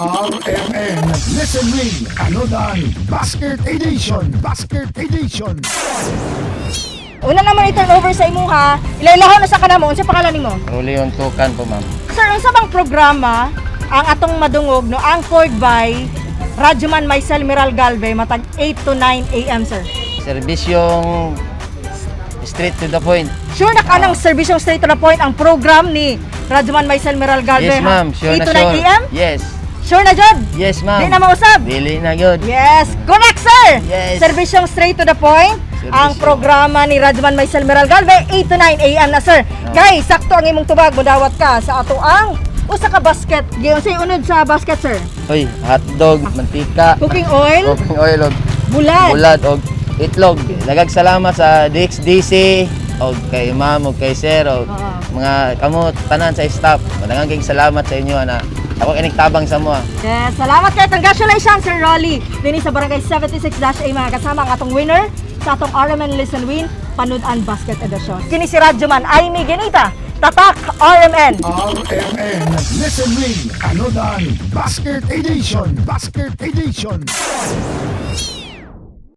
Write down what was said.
RMN Listen Win Panudan Basket Edition. Basket Edition. Una naman i-turn over sa imuha. Ilailahon na sa kanamo. Unsa pangalan nimo? Ruleon Tukan po, ma'am. Sir, unsa bang programa ang atong madungog, no, anchored by Radyoman Maisel Miral Galve matag 8 to 9 a.m., sir? Serbisyong straight to the point. Sure na ka ng serbisyong straight to the point ang program ni Radyoman Maisel Miral Galve? Yes, ma'am. Sure 8 na to sure. 9 a.m.? Yes. Sure na jud? Yes, ma'am. Di na mausab? Dili na gyud. Yes, correct, sir. Yes. Serbisyong straight to the point. Serbisyong. Ang programa ni Radyoman Maisel Miral Galve, 8 to 9 a.m. na, sir. Ah. Guys, sakto ang imong tubag, mudawat ka sa ato ang usa ka basket. Giyon say unod sa basket, sir? Hoy, hotdog, mantika, Cooking oil, cooking oil og bulad. Bulad og itlog. Daghang salamat sa DXDC og kay ma'am og kay sir og Oo. Mga kamo tanan sa staff. Daghang kayong salamat sa inyo na ako kinig tabang sa mo. Yes, salamat kay, congratulations, Sir Rolly. Dinhi sa Barangay 76-A, mga kasama, ang atong winner sa atong RMN Listen Win Panudan Basket Edition. Kini si Radyoman Amy Genita, Tatak RMN. RMN Listen Win Panudan Basket Edition. Basket Edition.